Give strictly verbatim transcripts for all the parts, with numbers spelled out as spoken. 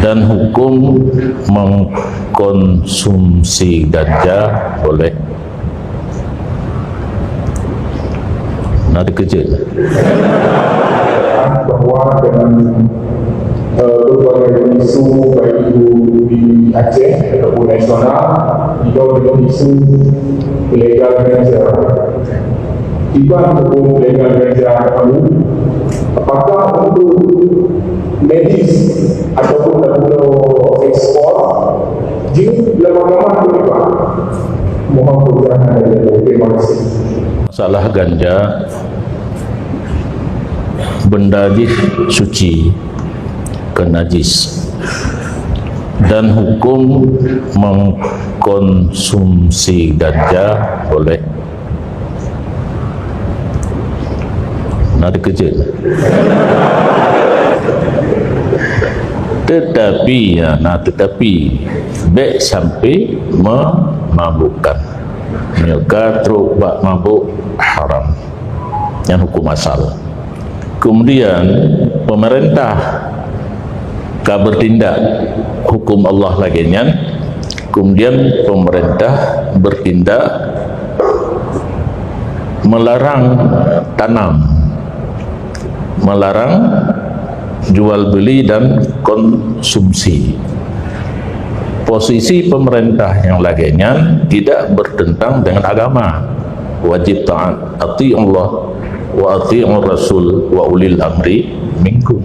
Dan hukum mengkonsumsi ganja boleh. Nah, dikejar. Bahwa dengan, eh, berbagai isu, baik itu di Aceh ataupun nasional, juga dengan isu illegal ganja. Kiban hukum illegal ganja itu, apakah untuk medis ataupun untuk ekspor, jeuet lam agama atau tidak? Mohon pencerahan dari Anda. Terima kasih. Masalah ganja, benda jih suci, kon najis. Dan hukum mengkonsumsi ganja boleh. Nah, dikejar. Tetapi, ya, nah, tetapi, bèk sampai memabukkan. Nyoe ka trok bak mabuk, haram. Nyan hukum asal. Kemudian, pemerintah ka bertindak, hukum Allah lagèe nyan. Kemudian, pemerintah bertindak melarang tanam, melarang jual beli dan konsumsi. Posisi pemerintah nyang lagèe nyan tidak bertentang dengan agama. Wajib taat, ati'ullah wa ati'ur rasul wa ulil amri minkum.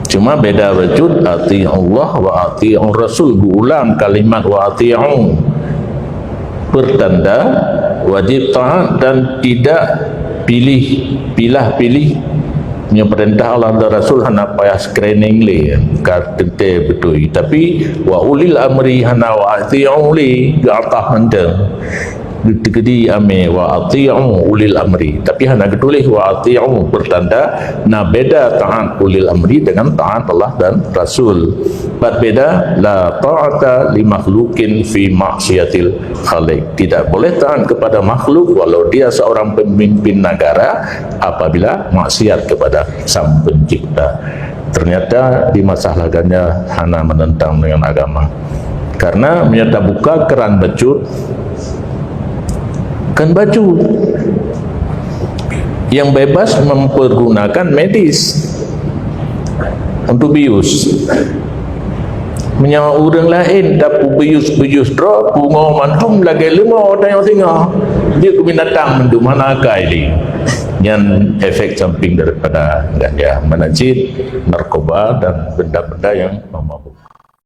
Cuma beda bacut, ati'ullah wa ati'ur rasul, geuulang kalimat wa ati'u. Pertanda wajib taat dan tidak pilih, pilah-pilih. Nyoe peurintah Allah dan Rasul hana payah screening lé, ka teuntèe beutôi. Tapi wa ulil amri hana wa ati'u lé, geuatah mantong. Geuteukedi amé wa ati'u ulil amri. Tapi hana geutuléh wa ati'u, pertanda na beda taat ulil amri dengan taat Allah dan Rasul. Pat beda, la ta'ata li makhluqin fi ma'siyatil khaliq. Tidak boleh taat kepada makhluk walau dia seorang pemimpin negara apabila maksiat kepada Sang Pencipta. Ternyata di masalah ganja hana menentang dengan agama. Karena meunyoe tabuka keran bacut, kan bacut yang bebas mempergunakan medis untuk bius. Meunyoe ureueng laén tapeubius-bius droe, pungoe mandum lagèe leumo tanyong singoh. Jeuet keu binatang mandum, hana akai lé. Nyan efek samping daripada ganja, mana cit, narkoba dan benda-benda yang memabuk.